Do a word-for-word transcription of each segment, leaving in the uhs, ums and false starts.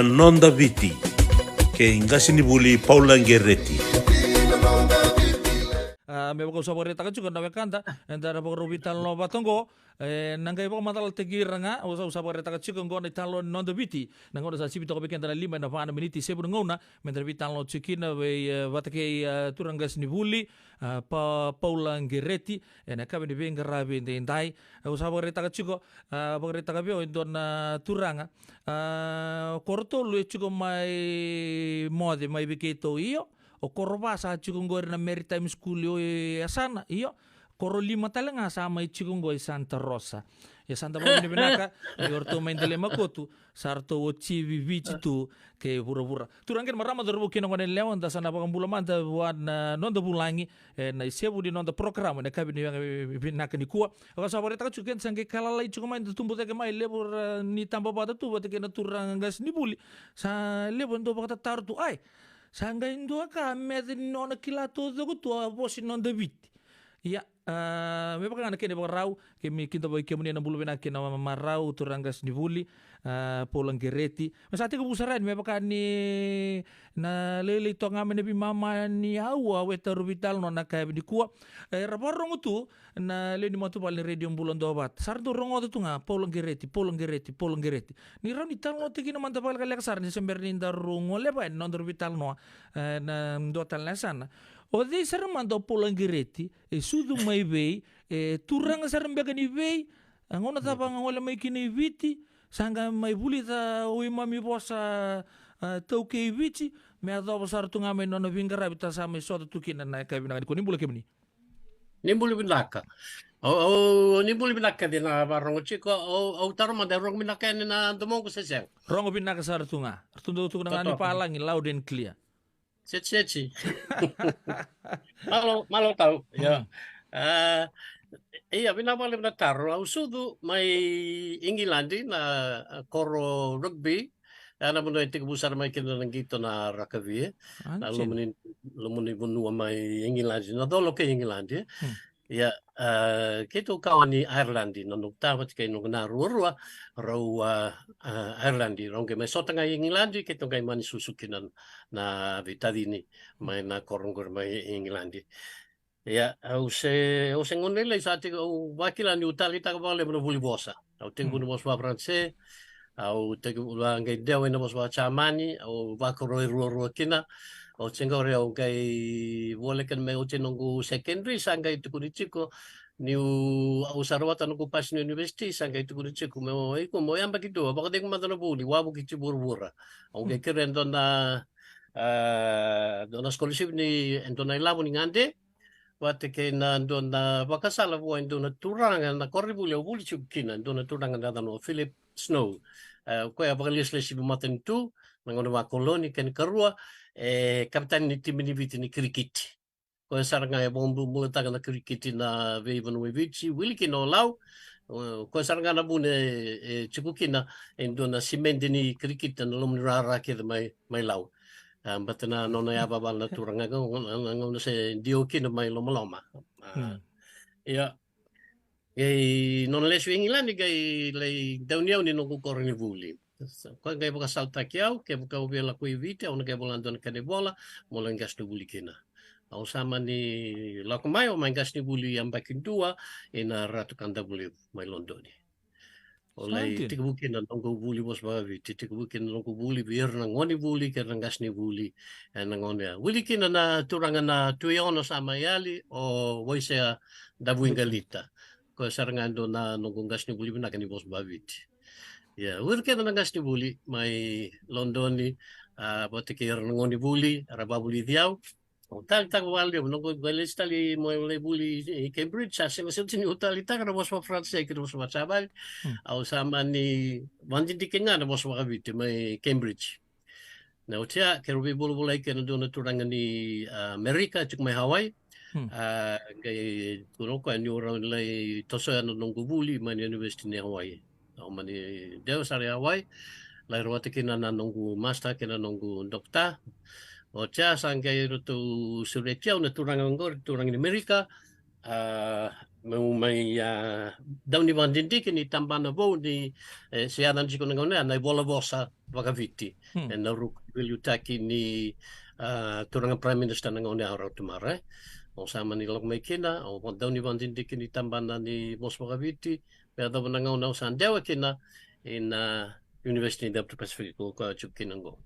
Noda Viti kei qasenivuli Paula Qereti. A, me vaka au sa vakaraitaka tiko na wekada, eda na vakarau veitalanoa vata oqo. E, na qai vakamacalataki ira ga, au sa, au sa vakaraitaka tiko oqo na italanoa ni Noda Viti. Na gauna sa sivi toka vei keda na lima ena va na miniti, sevu na gauna meda na veitalanoa tiko kina vei, e, vata kei, e, turaga qasenivuli, a, Pa-, Paula Qereti, ena yakavi ni veiqaravi edaidai. Au sa vakaraitaka tiko, a, vakaraitaka vei au e dua na turaga. A, koro tolu e tiko mai Moce, mai vei keitou, io. O koro va sa tiko qori na Maritime School e Yasana, io. Koro lima tale ga sa mai tiko qo i Santa Rosa. Ia sa da vakavinavinaka ni o ratou mai Delaima Kotu, sa ratou otivi Viti tu kei vuravura. Turaga kei na marama, cauravou kei na goneyalewa, da sa na vakabula mada vua na noda vulagi ena isevu ni noda porokaramu ena yakavi ni veiga-, vinaka nikua. Au sa vakaraitaka tiko, keda sa qai ka lalai tiko mai, da tubu cake mai, levu ra ni taba vata tu vata kei na turaga qasenivuli. Sa levu e dau vakatataro tu, ai, sa qai dua ka me yaco ni nona kila taucoko tu a vosa ni Noda Viti. Ia, a, me vaka ga na kena ivakarau, keimami kidavaki kemuni ena bula vinaka kei na marau, turaga qasenivuli, a, Paula Qereti. Me sa tekivu sara yani, me vaka ni na lailai toka ga mai na veimama ni aua, au e taura veitalanoa na yakavi nikua. E, ra vakarorogo tu na lewe ni matavuvale ni Radio Bula Duavata. Sa ra dau rogoca tu ga, Paula Qereti, Paula Qereti, Paula Qereti. Ni rawa ni talanoataki kina mada vakalekaleka sara ni se bera ni daru gole vata ena nodaru veitalanoa, e, na dua tale na yasana. O cei sara mada o Paula Qereti, e sucu mai vei, e turaga sara beka ni vei, a gauna cava ga gole mai kina i Viti, sa qai mai vulica o imami vosa, a, taukei Viti, me yacova sara tu ga mai na nona veiqaravi, da sa mai sota tu kina na yakavi vinaka nikua. Ni bula kemuni. Ni bula vinaka. Au, au, ni bula vinaka kece na vakarorogo tiko, au, au taro mada, e rogo vinaka yani na domoqu se sega? Rogo vinaka sara tu ga. Ratou dau tukuna ga ni palagi, loud and clear. Seti, seti. Malo, malo tau. Ia. Mm. A, ia, vinaka vakalevu na taro. Au sucu mai Igiladi, na, a, koro Rugby. Ia, na vanua e tekivu sara mai kina na qito na rakavi, e. A, na loma ni, loma ni vanua mai Igiladi, na colo kei Igiladi, e. Mm. Ia, a, keitou kawa ni Ireland, na noqu ta vata kei noqu na ruarua, rau, a, a, Ireland, rau qai mai sota ga i Igiladi, keitou qai mani susu kina na, na veitacini mai na koro qori mai Igiladi. Ia, au se, au se gone lailai sa tiko, au vakila niu taleitaka vakalevu na vuli vosa. Au tekivu na vosa vakaFaranse, au tekivu, au qai dewa ina vosa vakaJamani, au vakaroi ruarua kina. Oti qori au qai voleka mai, oti noqu secondary, sa qai tukuni tiko niu, au sa rawata noqu pasi ni university, sa qai tukuni tiko mai, o iko mo yabaki dua, vakacegu mada na vuli, wavoki tiko vuravura. Au qai kerea e dua na, a, dua na scholarship ni, e dua na ilavo ni gade, vata kei na dua na vakasala vua e dua na turaga na koronivuli au vuli tiko kina, e dua na turaga na yacana o Philip Snow. E, o koya vakalesilesi vakamatanitu na gauna vakoloni, kena ikarua, e kavetani ni timi ni Viti ni kirikiti. Koya sara ga e vakabu-, bulataka na kirikiti na veivanua i Viti, wili kina o Lau. O koya sara ga na vuna e, e tiko kina e dua na simede ni kirikiti na loma ni rara kece mai, mai Lau. A, baleta na nona yavavala na turaga qo, na, na gauna se dio kina mai lomaloma. A, ia. Qai nona lesu i Igiladi qai lai dauniyau ni noqu koronivuli. Sa, koya qai vakasalataki au, kevaka au via lako i Viti, au na qai vola dua na kena ivola, mo lai qasenivuli kina. Au sa mani lako mai, au mai qasenivuli yabaki dua ina Ratu Kadavulevu mai Lodoni. Au lai tekivu kina na noqu vuli vosa vakaViti, tekivu kina na noqu vuli vei ira na gonevuli kei ira na qasenivuli ena gauna ya. Wili kina na turaga na Tui Ono sa mai yali, o Waisea Davuiqalita. Koya sara ga e dua na noqu qasenivuli vinaka ni vosa vakaViti. Ia, o ira kece na qasenivuli mai Lodoni, a, vata kei ira na gonevuli era vakavulici au. Au taleitaka vakalevu, noqu qai lesi tale mo lai vuli i Cambridge, sa sega soti niu taleitaka na vosa vakaFaranse kei na vosa vakaJapani. Au sa mani vakadidike ga na vosa vakaViti mai Cambridge. Na oti ya, keirau veivolavolai kei na dua na turaga ni, a, Amerika, tiko mai Hawaii. A, qai tukuna o koya niu rawa ni lai tosoya na noqu vuli mai na University ni Hawaii. Au mani dewa sara i Hawaii, lai rawata kina na noqu master kei na noqu doctor. Oti ya sa qai ratou sureti au na turaga oqori, turaga ni Amerika, a, Meu mai, a, dau ni vakadidike ni tabana vou ni, e, se yaca tiko na gauna ya na ivola vosa vakaviti. Hmm. E na ruku ni veiliutaki ni, a, turaga Prime Minister na gauna ya o Rautamara, e. Au sa mani lako mai kina, au dau ni vakadidike ni tabana ni vosa vakaviti, me yacova na gauna au sa dewa kina, ina University of the Pacific, ko, ko tiko kina qo.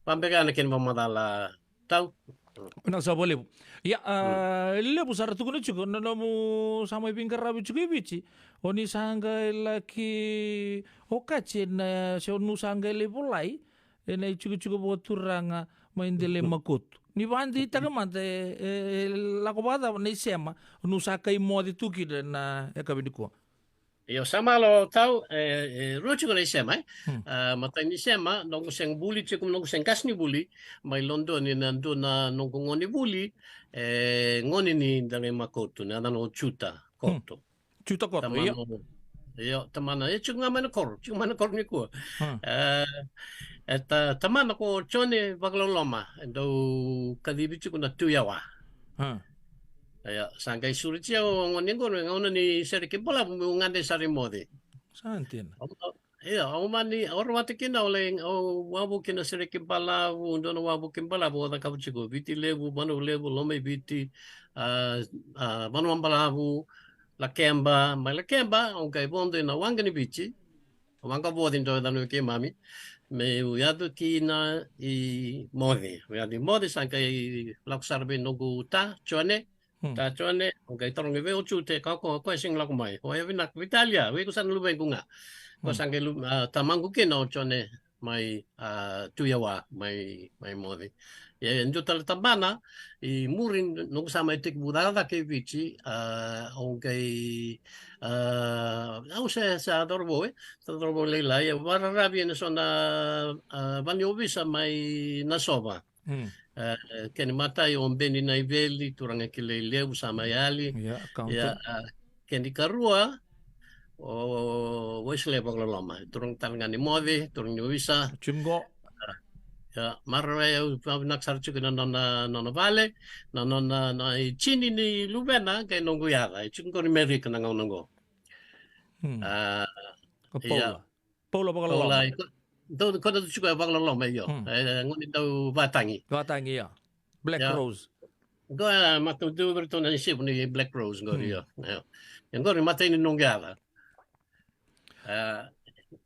Vabeka na kena vakamacala Tau. Vinaka sara vakalevu. Ia, a, levu sara tukuna tiko na nomu sa mai veiqaravi tiko i Viti. O ni sa qai laki okati ena, se o nu sa qai lai volai ena itikotiko vakaturaga mai Delagoa Makotu. Ni vakadeitaka mada e, e, e lako vakacava na isema o nu sa qai moce tu kina na yakavi nikua. Io, sa malo Tau, e, e rua tiko na isema, e. Hmm. A, matai ni sema, noqu sega vuli tiko, noqu sega qasenivuli mai Lodoni, na dua na noqu gonevuli, e, gone ni Delagoa Makotu, na yacana o Juta Koto. Hmm. Juta Koto, tamana io. O, io, tamana, e tiko ga mai na koro, tiko mai na koro nikua. Hmm. E, e ta-, tamana ko Jone Vakaloloma, e dau kacivi tiko na Tui Awa. Hmm. Ia, sa qai sureti au o gone qo, na gauna ni sereki balavu, meu gade sara i moce. Sa dina. Au, au, ia, au mani, au rawata kina, au lai, au wavoki na sereki balavu, dua na wavoki balavu, au cakava tiko, Viti Levu, Vanua Levu, Lomaiviti, a, a, Vanua Balavu, Lakeba, mai Lakeba, au qai vodo ina Waqa ni Viti, Waqa Voce, dua na yacana vei keimami, meu yaco kina i moce. Meu yaco i moce, sa qai lako sara vei noqu ta, Jone, Hmm. ta Jone, au qai tarogi vei o Jute, ka ko, ko e sega lako mai. O ya vinaka, Vitalia, vei ko sa na luvequ ga. Ko Hmm. sa qai lu-, a, tamaqu kina o Jone mai, a, Tui Awa, mai, mai moce. Ia, e dua tale tabana, i muri noqu sa mai tekivu cakacaka i Viti, a, au qai, a, au se, sa cauravou, e, sa cauravou lailai, e vakararavi ena so na, a, vale ni ovisa mai Nasova. Hmm. E, kena imatai o Beni Naiveli, turaga kilai levu, sa mai yali. Ia, accountant. Ia, a, kena ikarua, o Wesley Vakaloloma, turaga tale ga ni moce, turaga ni ovisa. Tiko qo. A, ia, maroroi au, vinaka sara tiko na nona, nona vale, na nona, na itini ni luvena, qai noqu yaca, e tiko qori Merika na gauna qo. Hmm. A, o Paula. Ia. Paula Vakaloloma. Paula, ko, dau, ko dau tiko e Vakaloloma, io. Hmm. E, gone dau vatagi. Vatagi, ia. Black Ia. Rose. Qo, e, matou dau vei ratou na isevu ni Black Rose, qori, Hmm. io. Io. Ia, qori matai ni noqu yaca. A,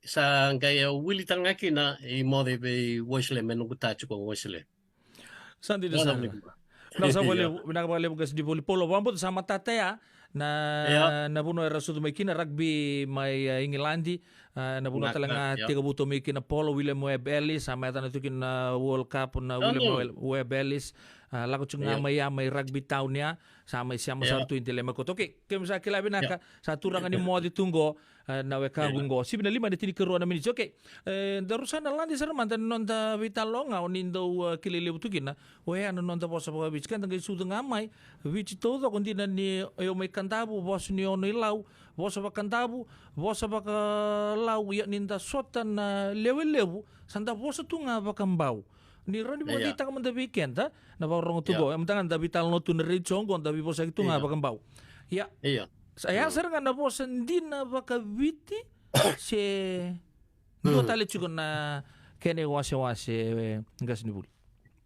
sa qai au wili tale ga kina i moce vei Wesley me noqu ta tiko o Wesley. Sa dina sara. Vinaka vakalevu, vinaka vakalevu qasenivuli Paula. Vakabauta sa matata ya na, Io. na vanua era sucu mai kina, rugby mai, e, Igiladi, e, na vanua Vinaka, tale ga io. tekivu tu mai kina polo, William Webb Ellis, sa mai yacana tu kina na World Cup na Io, William io. Wel-, Webb Ellis, e, lako tiko ga Io. mai ya, mai Rugby Town ya, sa mai sema Io. sara tu i Delagoa Makotu. Okei, keimami sa kila vinaka, Io. sa turaga ni moce tu qo, e, na wekaqu Io. qo. Sivi na lima na tinikarua na miniti. Okei. E, daru sa na lade sara mada na noda veitalanoa ga o ni dau, e, kilai levu tu kina. O ya na noda vosa vakaviti. Keda qai sucu ga mai Viti taucoko, dina ni o yau mai Kadavu, vosa ni ono i Lau, vosa vaKadavu, vosa vakaLau, ia ni da sota na lewe levu, sa da vosa tu ga vakaBau. Ni rawa ni Ia. vakadeitaka mada vei keda na vakarorogo tu Ia. qo, e mada ga da veitalanoa tu na retio qo, da veivosaki tu ga Ia. vakaBau. Ia. Ia. Sa ya Mm. sara ga na vosa dina vakaViti, se dua Mm. tale tiko na kena iwasewase, e, qasenivuli.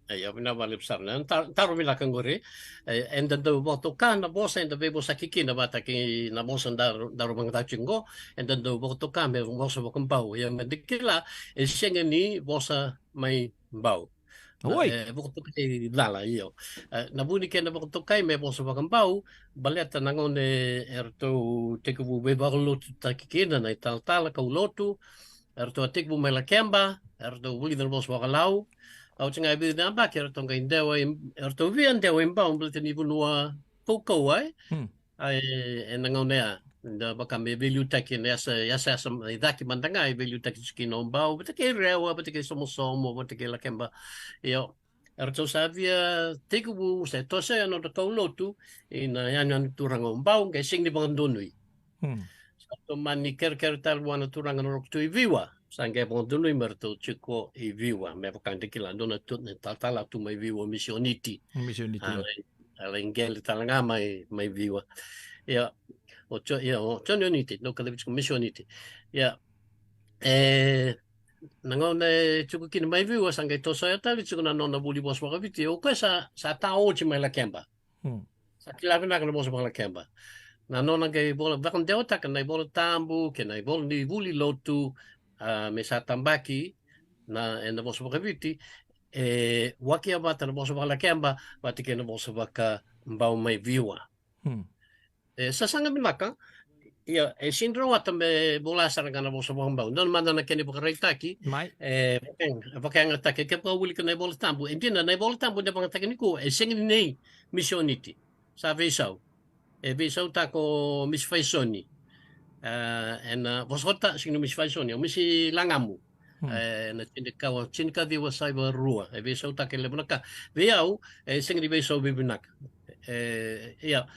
Ia, vinaka vakalevu sara na ta-, taro vinaka qori. E, eda dau vakatoka na vosa eda veivosaki kina vata kei na vosa daru, daru vakayagataka tiko qo, eda dau vakatoka me vosa vakaBau. Ia, me da kila, e sega ni vosa mai Bau. Oi. E, vakatokai cala, io. E, na vu ni kena vakatokai me vosa vakaBau, baleta na gauna eratou tekivu veivakalotutaki kina na italatala kaulotu, eratou a tekivu mai Lakeba, eratou vulica na vosa vakaLau. Oti ga e vica na yabaki, eratou qai dewa i, eratou via dewa i Bau, baleta ni vanua kaukauwa, e. Hmm. Ai, ena gauna ya, da vaka me veiliutaki na yasa, yasa, yasa i cake mada ga, e veiliutaki tiko kina o Bau, vata kei Rewa, vata kei Somosomo, vata kei Lakeba. Io, eratou sa via tekivu se tosoya na nodra kaulotu ina yanuyanu turaga o Bau, qai sega ni vakadonui. Hmm. Sa tomani kerekere tale vua na turaga na Roko Tui Viwa, sa qai vakadonui me ratou tiko i Viwa, me vaka da kila dua na tu, na talatala tu mai Viwa, misioniti. Misioniti, A, io. A lai qele tale ga mai, mai Viwa. Ia, o John, ia, o John Ioniti, dau kacivi tiko Misi Ioniti. Ia, e, na gauna e tiko kina mai Viua, sa qai tosoya tale tiko na nona vuli vosa vakaviti. O koya sa, sa taoji mai Lakeba. Hmm. Sa kila vinaka na vosa vakalakeba. Na nona qai vola, vakadewataka na iVola Tabu kei na ivola ni vuli lotu, a, me sa tabaki na, ena vosa vakaviti, e wakia vata na vosa vakalakeba vata kei na vosa vakabau mai Viua. Hmm. E sasaga vinaka, ia, e sini rawata me vola sara ga na vosa vakabau. Dua mada na kena ivakaraitaki, mai, e vakayaga-, vakayagataki, kevaka o wilika na iVola Tabu, e dina na iVola Tabu ni vakayagataki nikua, e sega ni nei Misi Ioniti. Sa veisau. E veisautaka o Misi Faisoni. A, ena vosota, sega ni Misi Faisoni, o Misi Lagamu. Hmm. E, na tinikawa, tinikaciwa saiva rua. E veisautaka e levu na ka. Vei au, e sega ni veisau veivinaka. E, ia,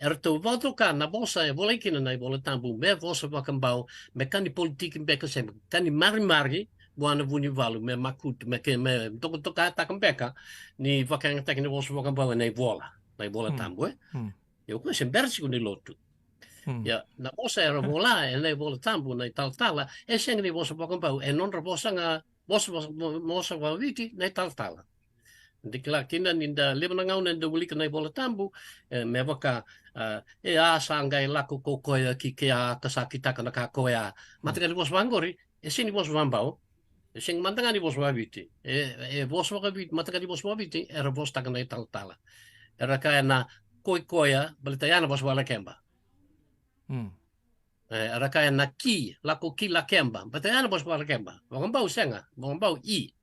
eratou vakatoka na vosa e volai kina na iVola Tabu me vosa vakabau, me ka ni politiki beka se me ka ni marimari vua na vunivalu, me makutu, me ke, me tokatokataka beka ni vakayagataki na vosa vakabau ena ivola, na iVola, hmm, Tabu, e? Hmm. Ia o koya se bera tiko ni lotu. Hmm. Ia, na vosa era vola ena iVola Tabu, na italatala, e sega ni vosa vakabau, e nodra vosa ga, vosa, vosa, vosa vakaviti na italatala. Da kila kina ni da levu na gauna da wilika na iVola Tabu, e, me vaka, a, e a sa qai lako ko koya ki kea ka sa kitaka na ka koya. Mataqali vosa vaqori, e sega ni vosa vakabau, e sega mada ga ni vosa vakaviti. E, e vosa vakaviti, mataqali vosa vakaviti, era vosataka na italatala. Era kaya na koi koya, baleta ya na vosa vakalakeba. Hmm. E, era kaya na ki, lako ki Lakeba. Baleta ya na vosa vakalakeba. Vakabau sega, vakabau i.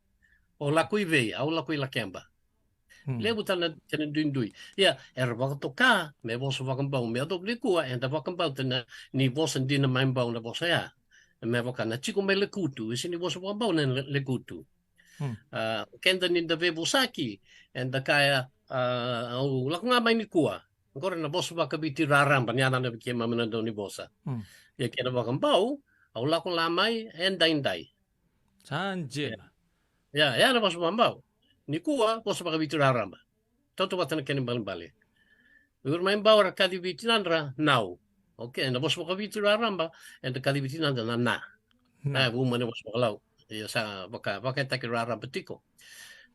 O lako i vei, au lako i Lakeba. Hmm. Levu tale na kena duidui. Ia, era vakatoka me vosa vakabau, me yacova nikua, eda vakabauta na, ni vosa dina mai Bau na vosa ya. Me vaka na tiko mai Lekutu, e sega ni vosa vakabau na Le-, Lekutu. Hmm. A, keda ni da veivosaki, eda kaya, a, au lako ga mai nikua. Oqori na vosa vakaviti raraba, ni yacana vei keimami na dau ni vosa. Hmm. Ia kena vakabau, au lako la mai, e daidai. Sa dina. Ia, ia na vosa vakabau. Nikua, vosa vakaviti raraba. Tautauvata na kena ibalebale. O ira mai Bau era kacivi tinadra, nau. Okei, na vosa vakaviti raraba, eda kacivi tinadra na na. Na. Na, e vu mai na vosa vakalau. Ia sa vaka, vakayagataki raraba tiko.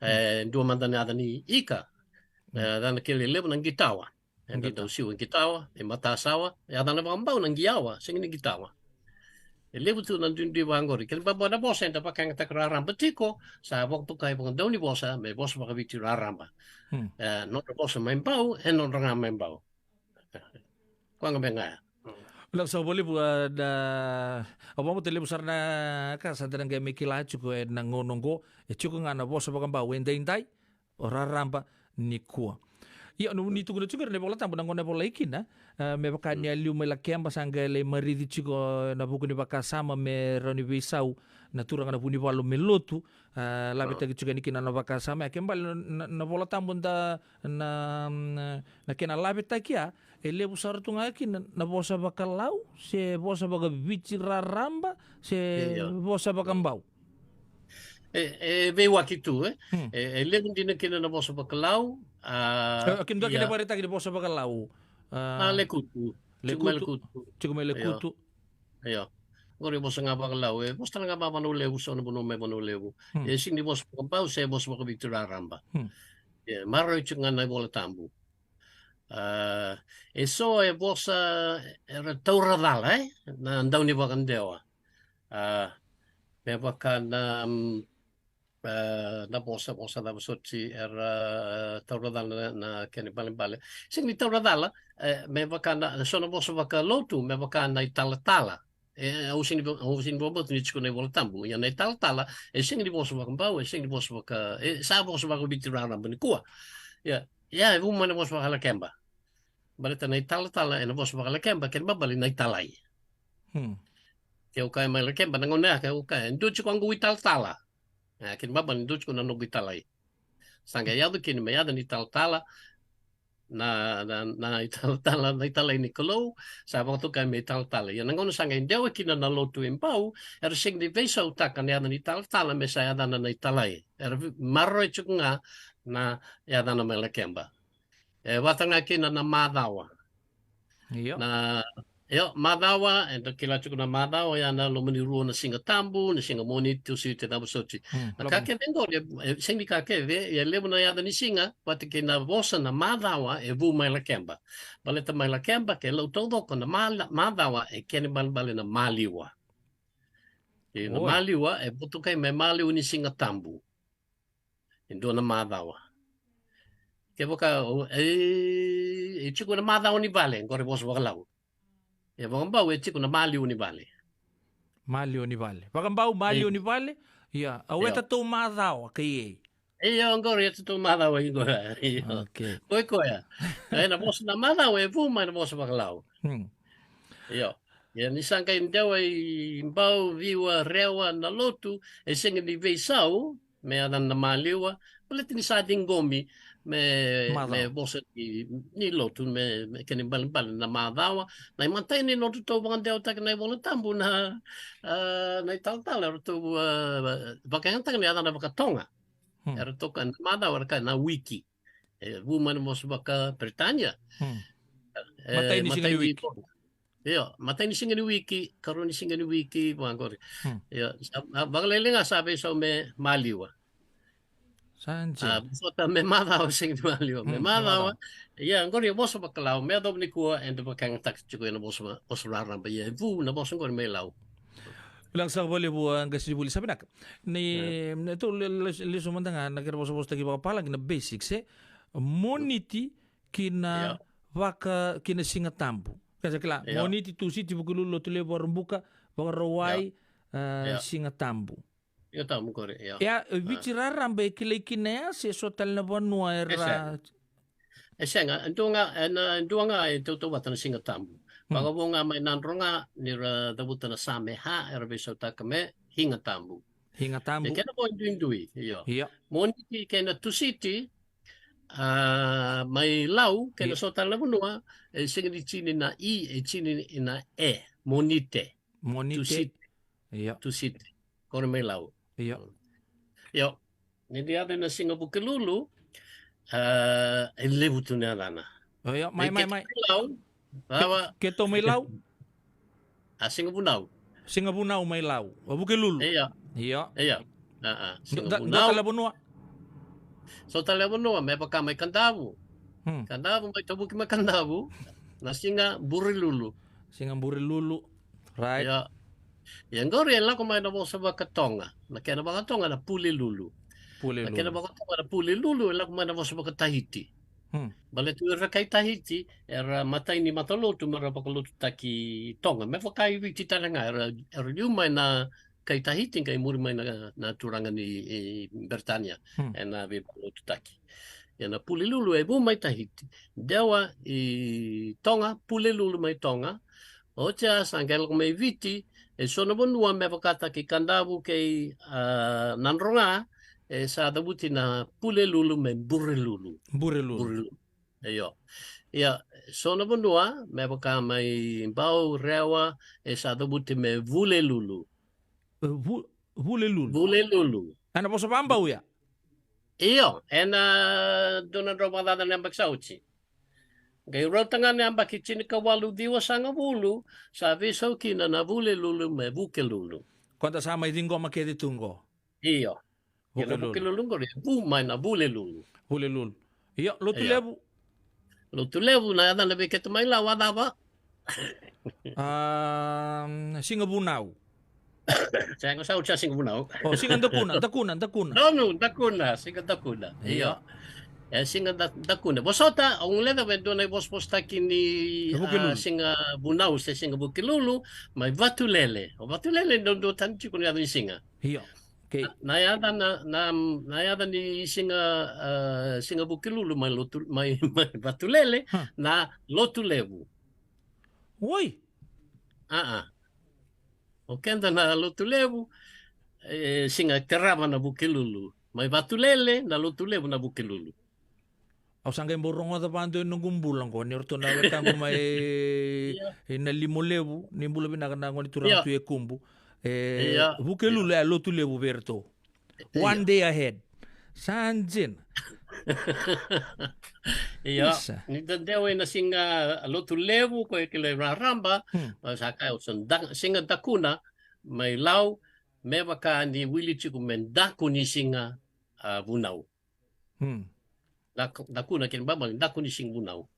E, hmm, dua mada na yaca ni ika. E, hmm, yaca na kele levu na qitawa. Eda, qita, dau siwa qitawa, e matasawa, e yacana vakabau na qiyawa, sega ni qitawa. E levu tu na duidui vaqori. Kena ibalebale na vosa eda vakayagataka raraba tiko, sa vakatokai vakadaunivosa me vosa vakaviti raraba. Hmm. E, nodra vosa mai Bau, e nodra ga mai Bau. Koya ga me ga ya. Vinaka saka vakalevu, a, na, au vakabauta levu sara na ka sa da na qai mai kila tiko ena gauna oqo, e tiko ga na vosa vakabau e daidai, o raraba nikua. Ia, ni tukuna tiko na iVola Tabu, na gauna e volai kina, e, me vaka ni a liu mai Lakeba, sa qai lai marici tiko na vuku ni vakasama me rawa ni veisau na turaga na vunivalu me lotu, e, lavetaki tiko yani kina na vakasama. E kena ibalebale na, na, na iVola Tabu da, na, na, na kena lavetaki ya, e levu sara tu ga kina na vosa vakalau, se vosa vakaviti raraba, se, io, vosa vakabau. E, e veiwaki tu, e? Hmm. E, e levu dina kina na vosa vakalau, a, e, kena dua kena, ia, vakaraitaki ni vosa vakalau. A, a, Lekutu. Tiko mai Lekutu. Lekutu. Tiko mai, io, Lekutu. Io. Oqori vosa ga vakalau, e vosa tale ga vakavanua levu, so na vanua mai Vanua Levu. Hmm. E sega ni vosa vakabau, se vosa vakaviti raraba. Hmm. E maroroi tiko ga na iVola Tabu. A, e so e vosa era taura cala, e? Na dau ni vakadewa. A, me vaka na, mm, a, na vosa, vosa cava soti era taura cala na, na kena ibalebale. Sega ni taura cala, e, me vaka na, so na vosa vakalotu, me vaka na italatala. E, au sega ni va-, au sega ni vakabauta ni tiko na iVola Tabu. Ia na italatala, e sega ni vosa vakabau, e sega ni vosa vaka, e sa vosa vakaviti raraba nikua. Ia, ia, e vu mai na vosa vakalakeba. Baleta na italatala, ena vosa vakalakeba, kena ibalebale na italai. Hmm. Ke o kaya mai Lakeba, na gauna ya ke o kaya, e dua tiko qo italatala. E, kena ibalebale, e dua tiko na noqu italai. Sa qai yaco kina me yaca ni talatala, na, na, na italatala, na italai ni Kalou, sa vakatokai me italatala. Ia na gauna sa qai dewa kina na lotu e Bau, era sega ni veisautaka na yaca ni talatala me sa yacana na italai. Era vi-, maroroi tiko ga na yacana mai Lakeba. E vata ga kina na macawa. Io. Na, io, macawa, eda kila tiko na macawa, ya na loma ni rua na Siga Tabu, na Siga Moniti, Tusiti, Cavusoji. Hmm, na ka kece qori, e, e, sega ni ka kece, e levu na yaca ni siga, vata kei na vosa na macawa, e vu mai Lakeba. Baleta mai Lakeba, ke lau taucoko na mala-, macawa, e kena ibalebale na maliwa. E, na maliwa, e votokai mai maliwa ni Siga Tabu. E dua na macawa. Kevaka, o, e, e tiko na macawa ni vale, qori vosa vakaLau. E vakabau e tiko na maliwa ni vale. Maliwa ni vale. Vakabau maliwa ni vale. Ia, au e tatou macawa kei ei. Io, qori e tatou macawa i qori. Io. Okay. Koya koya. E na vosa na macawa e vu mai na vosa vakaLau. Hmm. Io. Ia ni sa qai dewa i Bau, Viwa, Rewa na lotu, e sega ni veisau me yacana na maliwa, baleta ni sa ciqomi me, me vosa ni, ni lotu, me, me kena ibalebale na macawa. Na imatai ni nodratou vakadewataki na iVola Tabu na, a, na italatala, eratou, a, vakayagataka na yacana vakaToga. Hmm. Eratou kaya na macawa, era kaya na wiki. E vu mai na vosa vakaPeritania. Hmm. E, matai ni siga ni wiki. Io, matai ni siga ni wiki, karua ni siga ni wiki, vaqori. Hmm. Io, sa, a, vakalailai ga sa veisau me maliwa. Sa dina. A, vosota me macawa, sega ni maliwa. Me macawa. Ia, qori e vosa vakaLau, me yacova nikua, eda vakayagataka tiko ena vosa, vosa raraba. Ia, e vu na vosa qori mai Lau. Vinaka saka vakalevu, a, qasenivuli. Sa vinaka. Ni, ni tou le-, le-, lesu mada ga na kena vosavosataki vakapalagi na basics, e? Moniti ki na vaka, ki na Siga Tabu. Ka sa kila, Moniti, Tusiti, Vukelulu, Lotulevu, Vakaraubuka, Vakarauwai, a, Siga Tabu. Siga Tabu, qori, io. Ia, e Viti raraba e kilai kina ya, se so tale na vanua era... E sega, e dua ga, e na, e dua ga e tautauvata na Siga Tabu. Hmm. Vakavo ga mai Nadroga, ni ra cavuta na Sameha, era veisautaka me Higa Tabu. Higa Tabu. E kena vo duidui, io. Io. Moniti kei na Tusiti, a, mai Lau, kei na so tale na vanua, e sega ni tini na i, e tini na e. Monite. Monite. Tusite. Io. Tusite. Qori mai Lau. Io. Io. Ni da yaco ina Siga Vukelulu, a, e levu tu na yacana. Io, mai, mai, mai. Lau, rawa. Ke, keitou mai Lau? A, Siga Vunau. Siga Vunau mai Lau. O Vukelulu. Io. Io. Io. A, a. Siga Vunau. Dua tale vanua? So tale vanua, me vaka mai Kadavu. Hmm. Kadavu, mai Tavuki mai Kadavu. Na Siga Burelulu. Siga Burelulu. Right. Ia. Ia qori e lako mai na vosa vakaToga. Na kena vakaToga na Pulelulu. Pulelulu. Na kena vakaToga na Pulelulu e lako mai na vosa vakaTahiti. Hmm. Baleta o ira kai Tahiti, era matai ni matalotu me ra vakalotutaki Toga. Me vaka i Viti tale ga, era, era liu mai na kai Tahiti, qai muri mai na, na turaga ni, e, Beretania, hmm, ena veivakalotutaki. Ia na Pulelulu e vu mai Tahiti. Dewa i Toga, Pulelulu mai Toga. Oti ya sa qai lako mai Viti, e so na vanua me vakataki Kadavu kei, a, Nadroga, e sa cavuti na Pulelulu me Burelulu. Burelulu. Burelulu. Io. Ia, so na vanua, me vaka mai Bau, Rewa, e sa cavuti me Vulelulu. E, Vu-, Vulelulu. Vulelulu. Ena vosa vaBau ya? Io, ena dua na drau vakacaca na yabaki sa oti. Qai rauta ga na yabaki tinikawalu ciwasagavulu, sa veisau kina na Vulelulu me Vukelulu. Koda sa mai ciqoma kece tu qo. Io. Kei na Vukelulu. Vukelulu qori, e vu mai na Vulelulu. Vulelulu. Io, Lotulevu. Io. Lotulevu, na yacana vei keitou mai Lau, a cava? A, Siga Vunau. Sega, sa oti ya Siga Vunau. O, Siga Dakuna, Dakuna, Dakuna. Donu, Dakuna, Siga Dakuna. Io. Io. E, Siga Da-, Dakuna. Vosota, au guileca e dua na ivosavosataki ni, a, Vukelulu. Siga Vunau se Siga Vukelulu, mai Vatulele. O Vatulele, dua, dua tani tiko ni yaca ni siga. Io. Okay. Na, na yaca na, na, na yaca ni siga, a, Siga Vukelulu mai Lotu, mai, mai Vatulele, ha, na Lotulevu. Oi. A, a. O keda na Lotulevu, e, siga tarava na Vukelulu. Mai Vatulele, na Lotulevu na Vukelulu. Au sa qai bau rogoca vakadua ena noqu bula qo, ni ratou na wekaqu mai, io, ina Limolevu, ni bula vinaka na gone turaga, io, tu e Kubu. E, io, Vukelulu, io, e Lotulevu vei ratou. Io. One day ahead. Sa dina. Ia, isa, ni da dewa ena siga Lotulevu, ko e kilai raraba, hmm, o sa kaya o sa da-, siga dakuna mai Lau, me vaka ni wili tiko me daku ni siga, a, Vunau. Hmm. Daku, dakuna kena ibalebale, daku ni siga Vunau.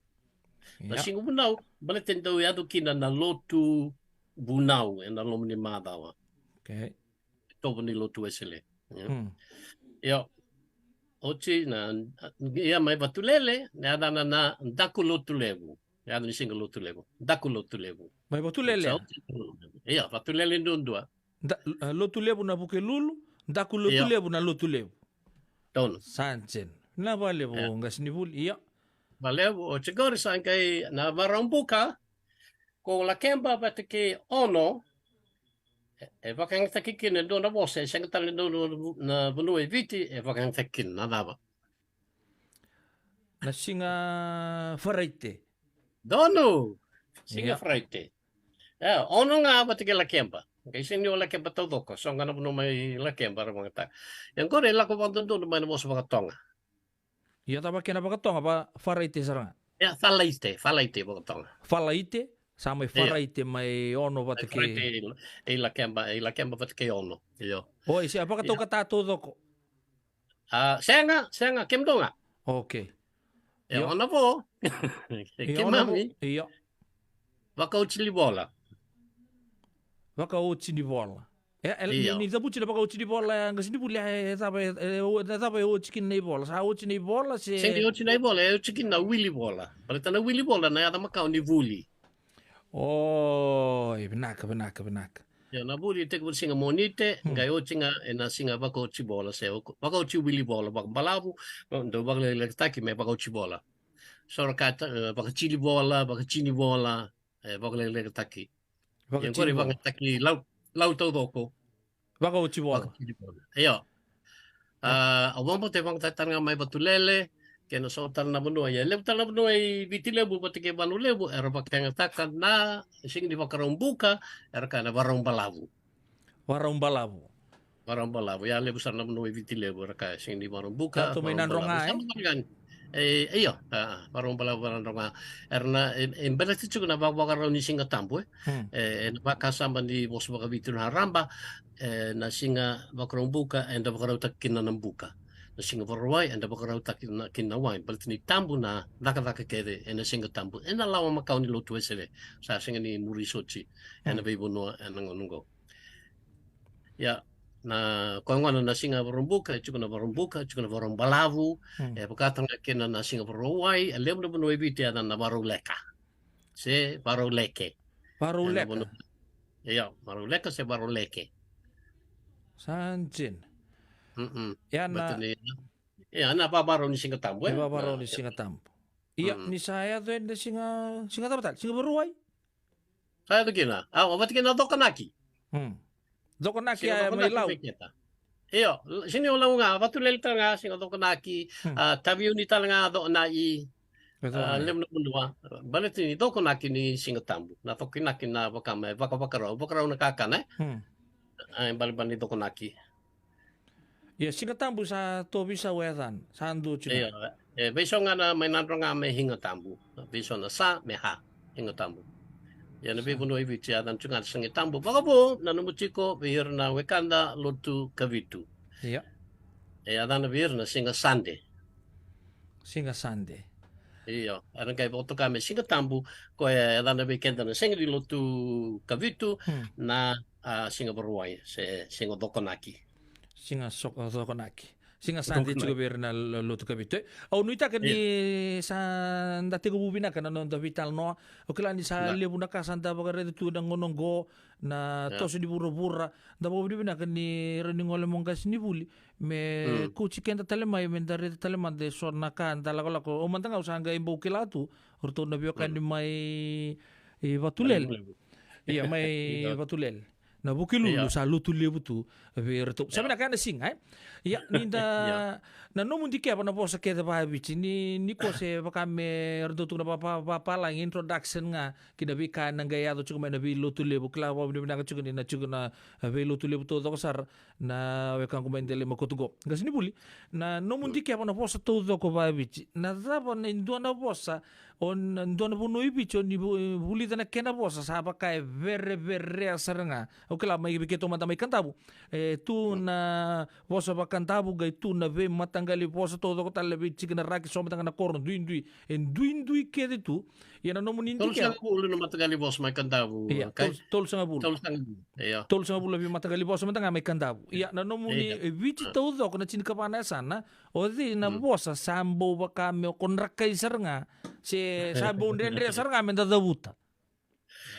Na, ia, siga Vunau, baleta ni dau yaco kina na lotu Vunau ena loma ni macawa. Okay. Tovo ni lotu Wesele. Ia. Hmm. Ia. Oti na, ia mai Vatulele, na yacana na Daku Lotulevu. Yaca ni siga Lotulevu. Daku Lotulevu. Mai Vatulele? Sa oti. Ia, Vatulele duadua. Da, e, Lotulevu na Vukelulu, Daku, ia, Lotulevu na Lotulevu. Donu. Sa dina. Na vakalevu, ia, qasenivuli, ia. Vakalevu, oti qori sa qai na Vakaraubuka, ko Lakeba vata kei Ono, e, e vakayagataki kina e dua na vosa, e sega tale na, na, na vanua e Viti, e vakayagataki kina, na cava? Na siga Faraite. Donu! Siga, ia, Faraite. E, Ono ga vata kei Lakeba. Qai sega ni o Lakeba taucoko, so ga na vanua mai Lakeba ra vakayagataka. Ia qori e lako vakadodonu mai na vosa vakatoga. Ia cava kena vakatoga, va Faraite sara ga? Ia, Falaite, Falaite vakatoga. Falaite, sa mai, ia, Faraite mai Ono vata kei, Faraite, e, i Lakeba, e, i Lakeba vata kei Ono. Io. Oi, se a vakataukata taucoko. A, sega, sega, kemudou ga. Okay. E, io, Ono vo. Io, Ono vo. Keimami. Io. Vakaoti ni vola. Vakaoti ni vola. E, e, ni, io, ni cavuti na vakaoti ni vola, e, qasenivuli, e, e cava, e, e, e cava e oti kina na ivola? Sa oti na ivola, se? Sega ni oti na ivola, e oti kina na wili vola. Baleta na wili vola na yaca makawa ni vuli. Oi, vinaka, vinaka, vinaka. Ia, na vuli e tekivu na siga Monite, hmm, qai oti ga ena siga vakaoti vola, se o-, vakaoti wili vola, vakabalavu, dau vakalekalekataki me vakaoti vola. So ra kaya, e, vakatini vola, vakatini vola, e, vakalekalekataki. Ia qori vakatini vola, vakayagataki Lau, Lau taucoko. Vakaoti vola. Vakaoti vola. Io. A, au vakabauta e vakayagataki tale ga mai Vatulele, kei na so tale na vanua. Ia, levu tale na vanua i Viti Levu vata kei Vanua Levu, era vakayagataka na siga ni Vakaraubuka, era kaya na Vakarau Balavu. Vakarau Balavu. Vakarau Balavu. Ia, levu sara na vanua i Viti Levu, era kaya siga ni Vakaraubuka, Vakarau Balavu. Sa mai Nadroga, e? Sa mai Nadroga. E, io, a, a, Vakarau Balavu, Vakarau Nadroga. Era na, e, e baleta tiko na va-, Vakarau ni Siga Tabu, e. Hmm. E, e na vakasama ni vosa vakaviti na raraba, e, na siga Vakaraubuka, eda vakarautaka kina na buka. Na siga Vakarauwai, eda vakarautaka kina, kina na wai. Baleta ni tabu na cakacaka kece, e na Siga Tabu. E na lawa makawa ni lotu Wesele. Sa sega ni muri soti, e na, hmm, veivanua, e na gauna oqo. Ia, na, koya gona na siga Vakaraubuka, e tiko na Vakaraubuka, e tiko na Vakarau Balavu, hmm, e vaka tale ga kina na siga Vakarauwai, e levu na vanua e Viti e yacana na Vakarau Leka. Se Vakarau Leke. Vakarau Leka. E na vanua, ia, Vakarau Leka se Vakarau Leke. Sa dina. Mm-mm. Ia na, baleta ni, ia, na vavakarau ni Siga Tabu, e? Na vavakarau ni Siga Tabu. Ia, mm, ni sa yaco e na siga, siga cava tale? Siga Vakarauwai? Sa yaco kina. A, o vata kina na Cokonaki. Hmm. Cokonaki. Siga ya Cokonaki mai Lau. Mai keta. Io, l-, sega ni o Lau ga, Vatulele tale ga, siga Cokonaki, hmm, a, Taveuni tale ga, Cokonaki, e, a, Cokonaki. Levu na vanua. Baleta ni Cokonaki ni Siga Tabu. Na Cokonaki na vaka me, vaka, vakarau, vakarau na kakana, e? Hmm. A, e balebale ni Cokonaki. Ia, Siga Tabu sa tovi sa wecana, sa dua tiko. Ia, e, veiso ga na mai Nadroga me Higa Tabu. Veiso na sa me ha, Higa Tabu. Ia, na, sa, veivanua e Viti, yacana tiko ga na Siga Tabu. Vakavo, nanuma tiko, vei ira na wekada lotu Kavitu. Ia. E, yacana vei ira na Siga Sade. Siga Sade. Io, era qai vakatoka me Siga Tabu, koya e yacana vei keda na sega ni lotu Kavitu, hmm, na, a, siga Vakarauwai, se siga Cokonaki. Siga so-, Cokonaki. Siga Sade, Cokonaki, tiko vei ira na lo-, lotu Kavitu. E, au nuitaka ni, io, sa da tekivu vinaka na noda veitalanoa. Au kila ni sa, da, levu na ka sa da vakaraica tu na gauna oqo, na, io, toso ni vuravura. Da vakavinavinaka ni rawa ni gole mai o qasenivuli me, mm, kauti keda tale mai, me da raica tale mada e so na ka da lakolako. Au mada ga au sa qai bau kila tu o ratou na veiwekani, mm, mai, e, Vatulele. Mai Vatulele. Ia, mai, io, Vatulele. Na Vukelulu sa lotu levu tu vei iratou. Sa vinaka na siga, e? Ia, ni da, na nomu dikeva na vosa kece vakaViti, ni, ni ko se vaka me ra dau tukuna va, va, vapalagi introduction ga ki na veika na qai yaco tiko mai na veilotu levu, kila vakavinavinaka tiko ni na tiko na, e, veilotu levu taucoko sara na wekaqu mai Delaimokatuko. Qasenivuli, na nomu dikeva na vosa taucoko vakaViti, na cava na dua na vosa, o na dua na vanua i Viti, o ni vu-, vulica na kena vosa, sa vaka e vereverea sara ga. Au kila mai vei keitou mada mai Kadavu. E tu na vosa vaKadavu, qai tu na veimataqali vosa taucoko tale vei tiki na raki, so mada ga na koro, duidui. E duidui kece tu. Ia na nomuni dikeva. Tolusagavulu na mataqali vosa mai Kadavu. Ia, kai? Tolu, tolusagavulu. Tolusagavulu. Ia. Tolusagavulu na veimataqali vosa mada ga mai Kadavu. Ia, na nomuni, e, Viti taucoko na tinikava na yasana, o cei na vosa sa bau vaka me o ko drakai sara ga, se sa bau dredre sara ga me da cavuta?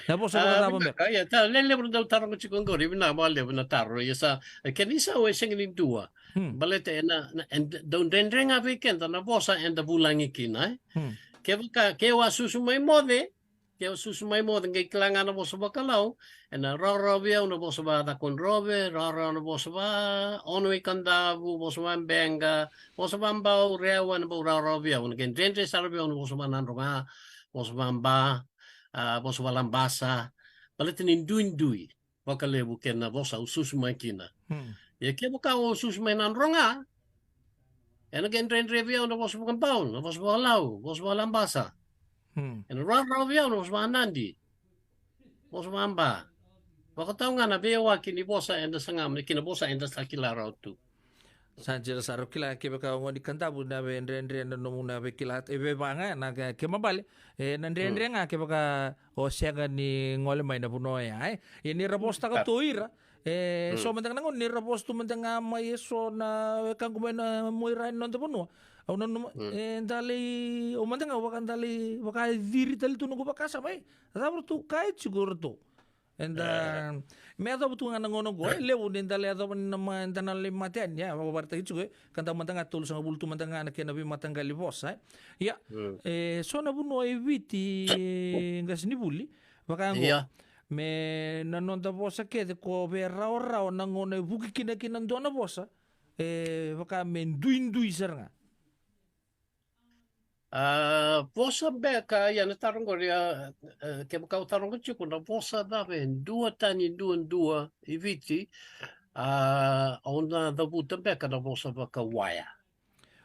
Na vosa vakacava beka? Ia, ta, lelevu na dau taroga tiko qori, vinaka vakalevu na taro, ia sa, e, kena isau e sega ni dua. Baleta e na, na, e dau dredre ga vei keda na vosa eda vulagi kina, e? Kevaka, ke au a susu mai Moce, ke au susu mai Moce, qai kila ga na vosa vaKalau, e na rawarawa vei au na vosa vaCakudrove, rawarawa na vosa va Ono i Kadavu, vosa vaBeqa, vosa vaBau, Rewa, na bau rawarawa vei au, na qai dredre sara vei au na vosa vaNadroga, vosa vaBa, a, vosa vaLabasa, baleta ni duidui vakalevu kei na vosa au susu mai kina. Ia kevaka au susu mai Nadroga, e na qai dredre vei au na vosa vakaBau, na vosa vakaLau, vosa vakaLabasa. E na rawarawa vei au na vosa vakaNadi, vosa vakaBa. Vakatau ga na veiyawaki ni vosa eda saga mai kina, vosa eda sa kila rawa tu. Sa dina sara, au kila kevaka o gone ni Kadavu na veidredre na nomu na veikila, e veivaga na ke, kena ibalebale. E na dredre ga kevaka o sega ni gole mai na vanua oya, e. Ia ni ra vosataka tu o ira, e, so mada ga na gauna ni ra vosa tu mada ga mai e so na wekaqu mai na muaira ni noda vanua. Au nanuma, e, da lai, au mada ga vaka da lai, vaka e ciri tale tu noqu vakasama, e. Cava ratou kaya tiko ratou? Eda, me yacova tu ga na gauna oqo, e levu ni da lai yacova ni na ma, da na lai mate yani, e, vakavaraitaki tiko, e, ka da mada ga tolusagavulu tu mada ga na kena veimataqali vosa, e. Ia, e, so na vanua e Viti, e, qasenivuli, vaka oqo. Ia. Me na noda vosa kece ko veirawarawa na gauna e vuki kina kina dua na vosa, e, vaka me duidui sara ga. A, vosa beka, ia na taro qori, a, e, kevaka au taroga tiko na vosa cava e duatani duadua i Viti, a, au na cavuta beka na vosa vakaWaya.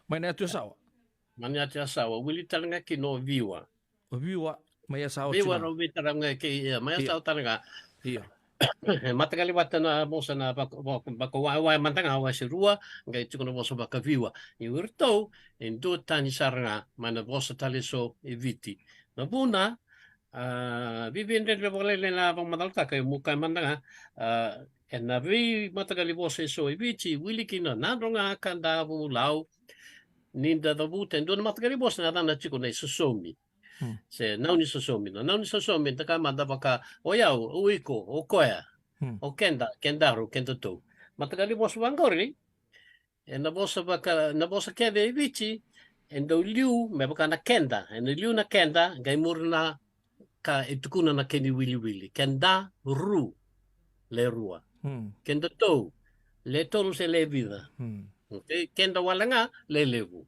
Mai na yatu Yasawa. Mai na yatu Yasawa, wili tale ga kina o Viwa. O Viwa, mai Yasawa. Viwa tiko. Rau veitaraga kei, ia, mai Yasawa tale ga. Ia. E mataqali vata na vosa na vaka, vaka, vakaWaya, Waya mada ga, Waya se rua, qai tiko na vosa vakaViwa. Ia o iratou e duatani sara ga mai na vosa tale eso e Viti. Na vuna, a, veiveidredre vakalailai na vakamacalataka, e, meu kaya mada ga, a, e na veimataqali vosa eso e Viti, wili kina Nadroga, Kadavu, Lau, ni da cavuta e dua na mataqali vosa na yacana tiko na isosomi. Se nau ni sosomi. Na nau ni sosomi, da kaya mada vaka, o yau, o iko, o koya, o keda, kedaru, kedatou. Mataqali vosa vaqori, e na vosa vaka, na vosa kece e Viti, e dau liu, me vaka na keda, e na liu na keda, qai muri na ka e tukuna na kena iwiliwili. Kedaru, le rua. Kedatou, le tolu se le vica. Okay, keda wale ga, le levu.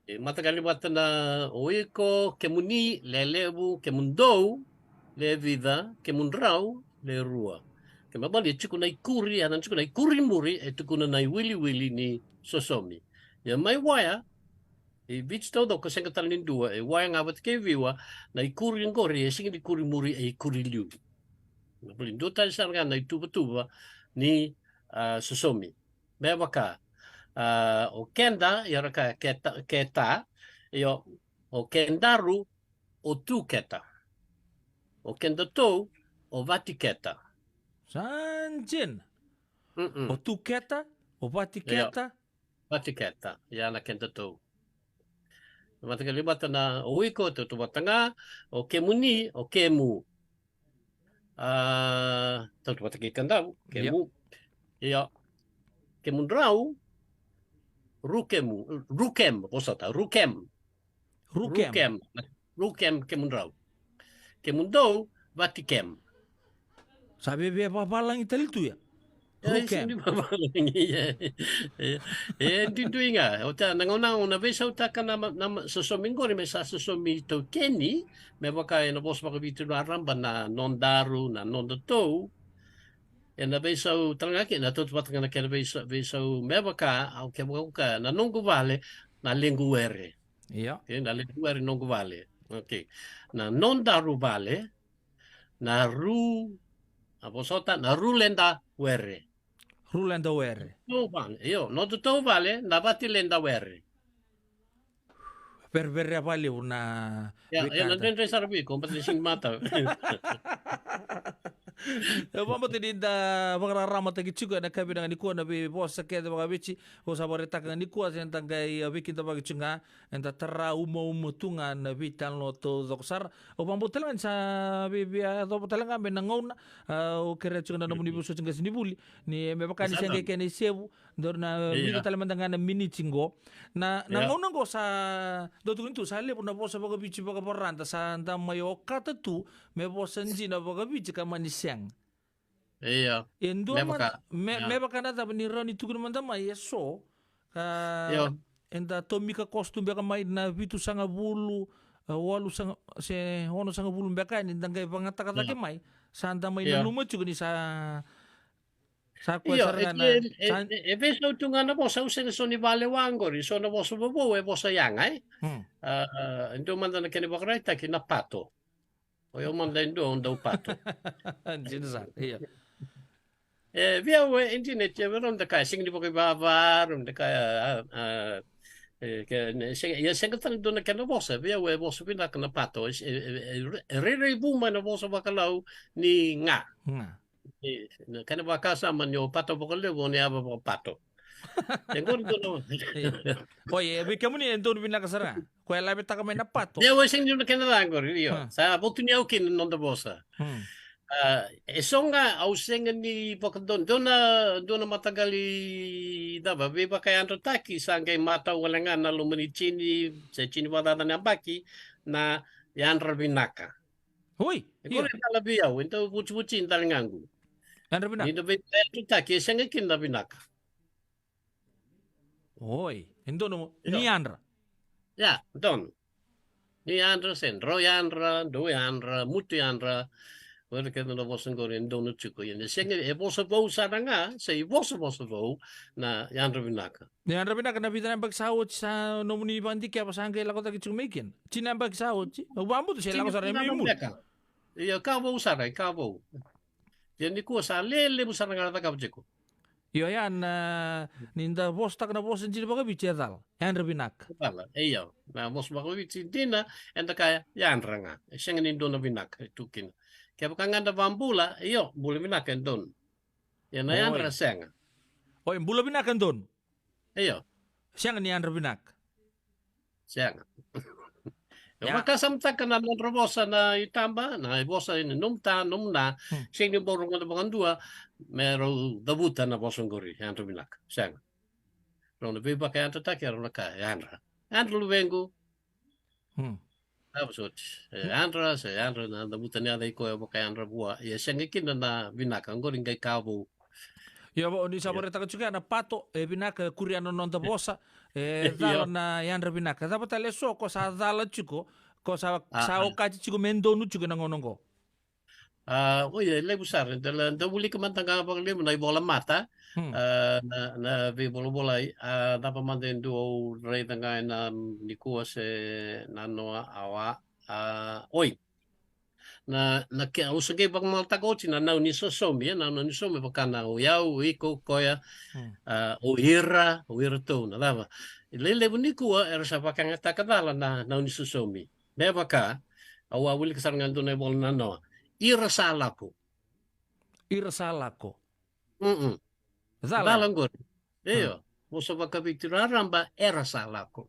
E mataqali vata na o iko, kemuni, le levu, kemudou, le vica, kemudrau, le rua. Kena ibalebale e tiko na ikuri, a na tiko na ikuri muri, e tukuna na iwiliwili ni sosomi. Ia mai Waya, e Viti taucoko, sega tale ni dua, e Waya ga vata kei Viwa, na ikuri qori, e sega ni ikuri muri, e ikuri liu. Kena ibalebale duatani sara ga na ituvatuva ni, a, sosomi. Me vaka, a, o keda, ia ra kaya keta, keta, io, o kedaru, o tu keta. O kedatou, o vati keta. Sa dina. O tu keta, o vati keta. Vati keta, ia na kedatou. Mataqali vata na o iko, tautauvata ga, o kemuni, o kemu. A, tautauvata kei Kadavu, kemu. Ia. Kemudrau, rukemu, rukem, vosota, rukem. Rukem. Rukem, rukem kemudrau. Kemudou, vatikem. Sa via, via vavalagi tale tu ya. E, who can? E, e, e duidui ga. O ta na gauna, na veisautaka na, na sosomi qori me sa sosomi taukeni, me vaka ena vosa vakaviti raraba na nodaru, na nodatou. Ena veisau tale ga kina, tautauvata ga na kena veisau, veisau me vaka, au ke vaka na noqu vale, na lequ were. Ia. Okay, na lequ were noqu vale. Okay. Na nodaru vale, na ru, a vosota, na ru leda were. Ru leda were. Tou vale, io, nodatou vale, na vati leda were. Verevere a valevu na. Ia, ia, na dredre sara vei iko, bata ni sini mata. E vabata ni da vakararamataki tiko ena kavi na ganikua na veivosa kece vakaviti, o sa vakaraitaka ganikua, se da qai a veikidavaki tiko ga, eda tara umauma tu ga na veitalanoa taucoko sara. Au vakabauta tale ga ni sa via, via yacova tale ga mai na gauna, a, au kerea tiko na nomuni vosoti qasenivuli, ni me vaka ni se qai kena isevu, dou na vica tale mada ga na miniti qo. Na, na gauna qo sa, dou tukuni tu, sa levu na vosa vakaviti vakavarada, sa da mai okata tu, me vosa dina vakaviti ka mani sega. Ia. E dua mada, me vaka na cava ni rawa ni tukuna mada mai, e so, ka eda tomika koso tu beka mai na vitusagavulu, e, walusaga, se onosagavulu beka yani, da qai vagataka cake mai, sa da mai nanuma tiko ni sa, sa koya sara ga na, e, e veisau tu ga na vosa, au sega so ni valewa qori, so na vosa vovou, e vosa yaga, e. A, e dua mada na kena vakaraitaki na pato. O yau mada e dua au dau pato. Dina sara, ia. E, vei au e dina, e, vei rau da kaya, sega ni vakaivava, rau da kaya, a, a, e, ke, ne, sega, ia sega tale dua na kena vosa, vei au e vosa vinaka na pato, e, e, e, e rairai vu mai na vosa vakalau ni ga. Ga. E, na kena vakasama ni o pato vakalevu, o ni yava vakapato. E qori dua na. Oi, e vei kemuni e donu vinaka sara ga. Koya e lavetaka mai na pato. Ia, au sega ni dua na kena ca qori, io. Sa votu ni au kina na noda vosa. A, e so ga, au sega ni vakadonu. Dua na, dua na mataqali cava, veivakayadrataki, sa qai matau wale ga na loma ni tini, se tini vakacaca na yabaki, na yadra vinaka. Oi, e qori e cala vei au, e dau vutivutini tale ga qo. Yadra vinaka. Ni da veivakayadrataki, e sega kina na vinaka. Oi, e donu ni yadra. Ia, donu. Ni yadra, se drau yadra, dau yadra, mutu yadra. Oi, keda na vosa qori e donu tiko. Ia, ni sega, e vosa vou sara ga, se i vosa, vosa vou, na yadra vinaka. Ni yadra vinaka na vica na yabaki sa oti sa nomuni vadikeva sa qai lako cake tiko mai kina. Tini na yabaki sa oti. Au vabutu se lako sara e mai muri. Ia, ka vou sara, ka vou. Ia nikua sa lelevu sara ga na cakava tiko. Io, ia na, ni da vosataka na vosa dina vakaviti e cala. Yadra vinaka. Cala, e ia. Na vosa vakaviti dina, eda kaya yadra ga. E sega ni dua na vinaka e tu kina. Kevaka ga da vabula, io, bula vinaka e donu. Ia na yadra sega. Oi, bula vinaka e donu. Io. Sega ni yadra vinaka. Sega. Ia. Vakasamataka na nodra vosa na itaba, na ivosa ni nomu ta, nomu na, sega ni bau rogoca vakadua, me rau cavuta na vosa qori, yadra vinaka. Sega. Rau na veivakayadrataki, rau na kaya, yadra. Yadra luvequ. A vosoti. E yadra, se yadra na cavuta ni yaca i koya vakayadra vua. Ia sega kina na vinaka, qori qai ka vou. Ia, o ni sa vakaraitaka tiko ya na pato, e vinaka, e kuria na noda vosa, e cala na yadra vinaka. Cava tale e so ko sa cala tiko, ko sa, sa okati tiko me donu tiko na gauna oqo. A, oi, e levu sara, da, da wilika mada ga vakalevu na ivola mata, a, na, na veivolavola, a, cava mada e dua au raica ga ena nikua se na noa, awa, a, oi. Na, na ke, au sa qai vakamalataka oti na nau ni sosomi, e, na nau ni sosomi vaka na o yau, o iko, o koya, a, o ira, o iratou, na cava. Lelevu nikua era sa vakayagataka cala na nau ni sosomi. Me vaka, au a wilika sara ga dua na ivola na noa. Ira sa lako. Ira sa lako. Mm-mm. Cala. Cala qori. Io. Vosa vakaviti raraba, era sa lako.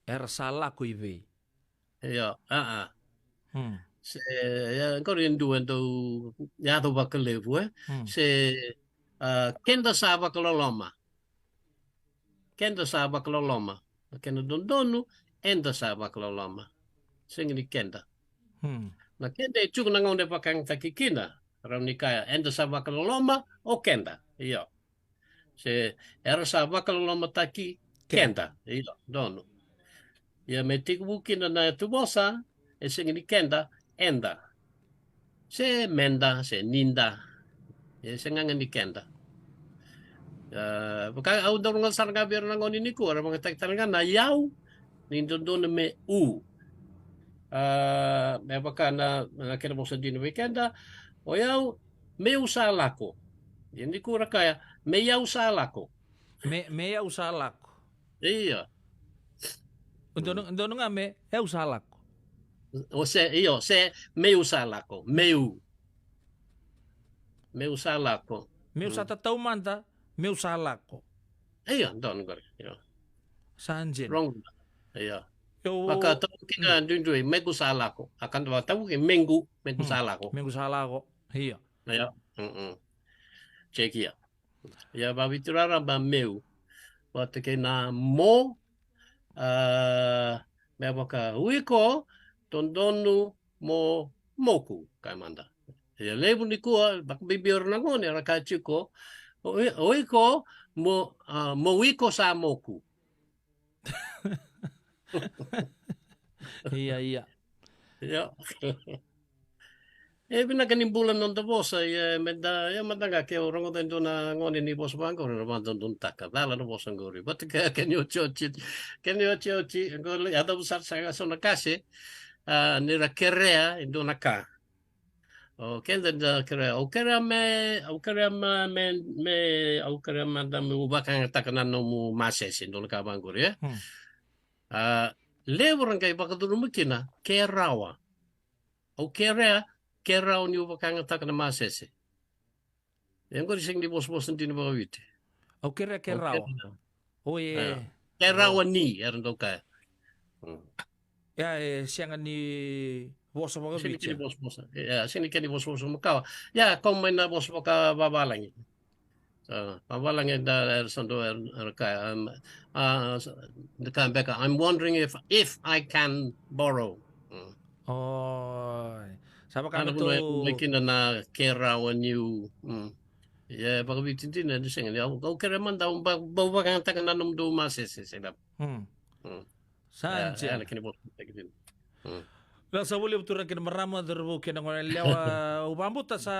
Era sa lako i vei? Io, a, a. Se, ia, qori e dua e dau yaco vakalevu, e. Se, a, keda sa vakaloloma. Keda sa vakaloloma. Na kena dodonu, eda sa vakaloloma. Sega ni keda. Na keda e tiko na gauna e vakayagataki kina. Rawa ni kaya, eda sa vakaloloma o keda. Io. Se era sa vakalolomataki keda. Io, donu. Ia me tekivu kina na tuvosa, e sega ni keda, eda. Se meda, se nida. E sega ga ni keda. A, vaka au dau rogoca sara ga vei ira na gone nikua, era vakayagataka tale ga na yau, ni dodonu me u. A, me vaka na, na kena vosa dina vei keda, o yau, meu sa lako. Ia nikua ra kaya, me yau sa lako. Me, me yau sa lako. Io. Donu, donu ga me yau sa lako. O se, io, se meu sa lako. Meu. Meu sa lako. Meu sa tatau mada, meu sa lako. Io, donu qori. Io. Sa dina. Wrong. Io. Io. Vaka tavuki na duidui, mequ sa lako. A ka da vakatavuki, mequ, mequ sa lako. Mequ sa lako. Io. Io. Mm-mm. Check ia. Ia, vaviti raraba meu. Vata kei na mo, a, me vaka o iko, dodonu mo moku, kaya mada. Ia levu nikua, vakabibi o ira na gone, era kaya tiko, o i-, o iko mo, a, mo iko sa moku. Ia, ia. Ia. E vinaka ni bula na noda vosa, ia meda, ia mada ga ke o rogoca e dua na gone ni vosa vaqori, na vakadodonutaka, cala na vosa qori. Vata kei, kei ni otioti, kei ni otioti, qori, a cavu sara sara ga so na kase, a, ni ra kerea e dua na ka. O keda da kerea, au kerea me, au kerea ma, me, me, au kerea mada meu vakayagataka na nomu masese, dua na ka vaqori, e? Hmm. A, levu ra qai vakacuruma kina, ke rawa. Au kerea, ke rawa niu vakayagataka na masese. E qori sega ni vosavosa dina vakaviti. Au kerea, ke rawa. Au kerea. Oi, e. Ke rawa ni, era dau kaya. Hmm. Ia, e sega ni vosa vakaviti. Sega ni kena vosa, vosa. Ia, sega ni kena vosa, vosa makawa. Ia, kau mai na vosa vakavavalagi. A, vavalagi da, era sa dau, era, era kaya, um, a, sa, da kaya beka, I'm wondering if, if I can borrow. Mm. Oi. Sa vaka na vanua e tu mai kina na ke rawa niu. Mm. Ia, vakaviti dina, ni sega ni, au, au kerea mada, au ba-, bau vakayagataka na nomudou masese, se, se, se, da. Hmm. Mm. Sa dina. Ia, na kena vosa taki dina. Mm. Ia, sa vo levu turaga kei na marama, cauravou kei na goneyalewa, au vakabauta sa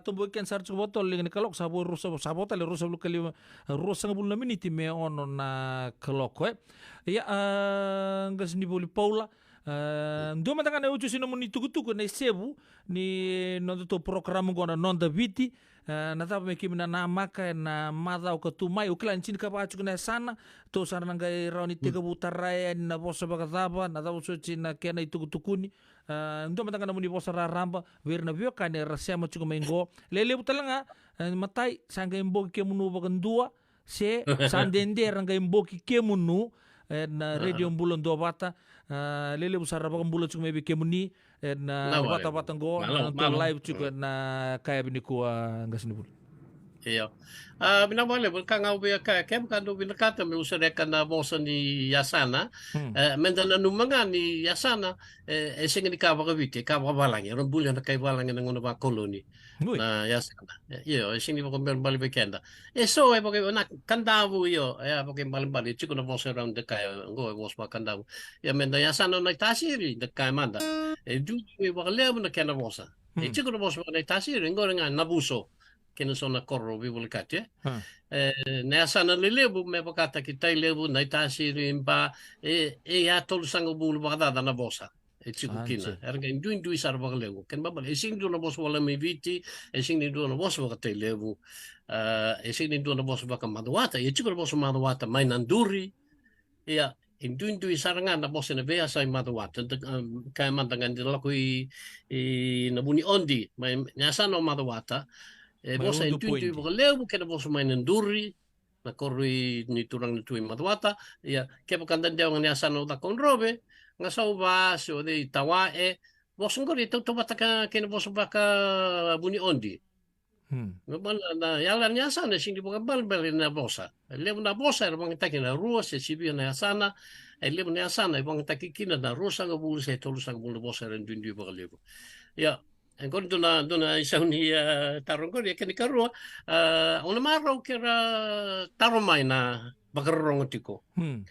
tobo i kena sara tiko vakatolu liga ni kaloko, sa vo rusa, sa vo tale ruasagavulu ka lima, ruasagavulu na miniti me ono na kaloko, e. Ia, a, qasenivuli Paula, a, dua mada ga na iusiusi nomuni tukutuku ena isevu ni nodatou porokaramu qo na Noda Viti, e, na cava me keimami na namaka ena macawa ka tu mai. Au kila ni tinikava tiko na yasana, tou sa na qai rawa ni tekivu tara yani na vosa vakacava, na cava soti na kena itukutukuni. E, dua mada ga nomuni vosa raraba vei ira na veiwekani era sema tiko mai qo. Lelevu tale ga, e, matai, sa qai bogi kemunu vakadua, se sa dede ra qai bogi kemunu ena Radio Bula Duavata. A, lelevu sara vakabula tiko mai vei kemuni ena vatavata qo, na nodatou live tiko ena ka yavi nikua, qasenivuli. Io. A, vinaka vakalevu, ka ga au via kaya, kevaka dou vinakata meu sereka na vosa ni yasana, e, meda nanuma ga ni yasana, e, e sega ni ka vakaviti, e ka vakavalagi, era buli ena kai valagi ena gauna vakoloni. Ui. Na yasana. E, io, e sega ni vakaibalebale vei keda. E so e vaka, na Kadavu, io, e a vakaibalebale, e tiko na vosa e rawa ni da kaya, qo e vosa vaka-Kadavu. Ia meda yasana o Naitasiri, da kaya mada. E duidui vakalevu na kena vosa. E tiko na vosa vaka-Naitasiri, qori ga Navuso. Kei na so na koro veivolekati, e. E, na yasana lelevu, me vakataki Tailevu, Naitasiri, Ba, e, e a tolusagavulu vakacaca na vosa. E tiko kina. Era qai duidui sara vakalevu. Kena ibalebale, e sega ni dua na vosa vaka-Lomaiviti, e sega ni dua na vosa vaka-Tailevu, a, e sega ni dua na vosa vaka-Macuata, e tiko na vosa Macuata mai Naduri. Ia, e duidui sara ga na vosa ena veiyasai Macuata. Da, a, kaya mada ga ni da lako i, i na Vuniodi, mai na yasana o Macuata. E vosa e duidui vakalevu kei na vosa mai Naduri, na koro i, ni turaga ni tu i Macuata. Ia, kevaka da dewa ga na yasana o Cakaudrove, Gasauva, se o cei, Tawae, vosa qori e tautauvata ka, kei na vosa vaka-Vuniodi. Hmm. Me baleta na yala ni yasana e sega ni vakaibalebale na vosa. E levu na vosa era vakayagataki ena rua se sivia na yasana. E levu na yasana e vakayagataki kina na ruasagavulu se tolusagavulu na vosa era duidui vakalevu. Ia, E qori dua na, dua na isau ni, a, taro qori, e kena ikarua, a, au na marau ke ra taro mai na vakarorogo tiko. Hmm.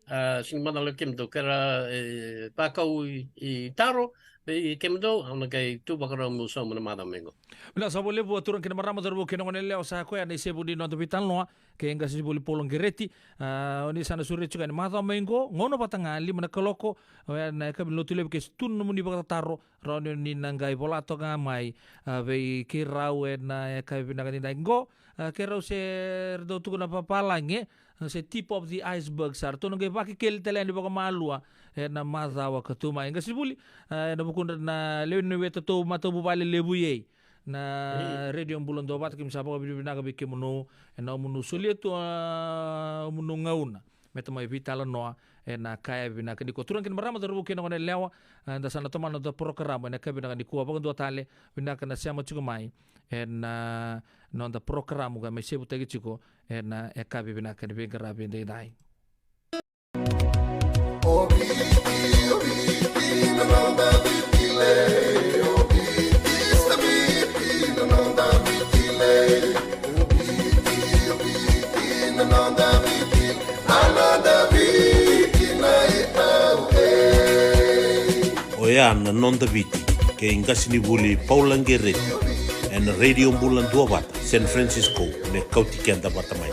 A, sega ni macala kemudou ke ra, e, vakau i, i taro, vei kemudou, au na qai tu vakarau meu sauma na macawa mai qo. Vinaka saka vakalevu a turaga kei na marama, cauravou kei na goneyalewa, sa koya na isevu ni noda veitalanoa kei qasenivuli Paula Qereti. A, o ni sa na sureti tiko yani macawa mai qo, gauna vata ga, lima na kaloko, oya na yakavi ni Lotulevu, ke se tu na nomuni vakatataro, rawa ni ni na qai vola toka ga mai, a, vei keirau ena yakavi vinaka ni dai qo, a, keirau se, ra dau tukuna vapalagi, e, se tip of the iceberg sara. Tou na qai vakekeli tale yani vakamalua ena macawa ka tu mai. Qasenivuli, a, ena vukudra na lewe ni weta tou matavuvale levu i ei na Radio Bula Duavata, keimami sa vakavinavinaka vei kemunu ena nomuni solia tu, a, nomuni gauna me da mai veitalanoa ena yakavi vinaka nikua. Turaga kei na marama, cauravou kei na goneyalewa, a, da sa na tomana noda porokaramu ena yakavi vinaka nikua. Vakadua tale, vinaka na sema tiko mai ena, a, noda porokaramu ka mai sevutaki tiko ena yakavi vinaka ni veiqaravi edaidai. O Viti, o Viti, na noda Viti le. O Viti, sa Viti, na noda Viti le. O Viti, o Viti, na noda Viti, a noda Viti na i tau e. Oya na noda Viti, kei qasenivuli Paula Qereti, ena Radio Bula Duavata, San Francisco, me kauti keda vata mai.